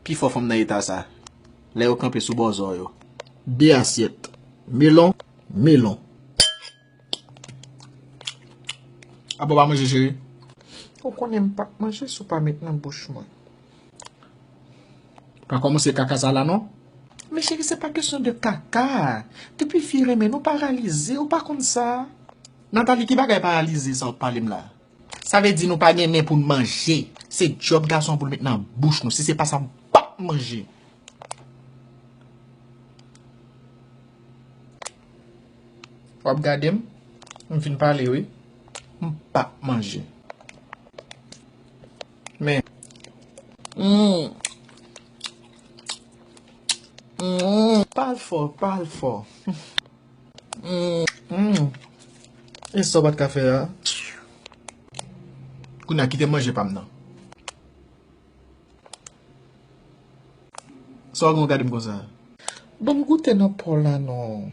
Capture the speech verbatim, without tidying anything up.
Ki fè w fanm nan eta sa? Lè yo kanpe sou bò zò yo. De asyèt. Melon, melon. Apa w pa manje, cheri? Ou konnen m p ap manje si w pa met nan bouch mwen. Pa kòmanse kaka sa la non. Men cheri, se pa kesyon de kaka. Depi fi renmen nou paralize, ou pa konn sa. Nathalie, ki bagay paralize sa w ap pale m la? Sa vle di nou pa gen men pou n manje. Se djòb gason pou l met nan bouch nou. Si se pa sa, m p ap manje. W ap gade m? M fin pale wi. M p ap manje. Men. Mm. Mm. Pale fò, pale fò. Mm. Mm. E sa w pa t ka fè a? Kounye a kite m manje pa m nan. Sa w gen w gade m konsa? Ban m goute nan po la non.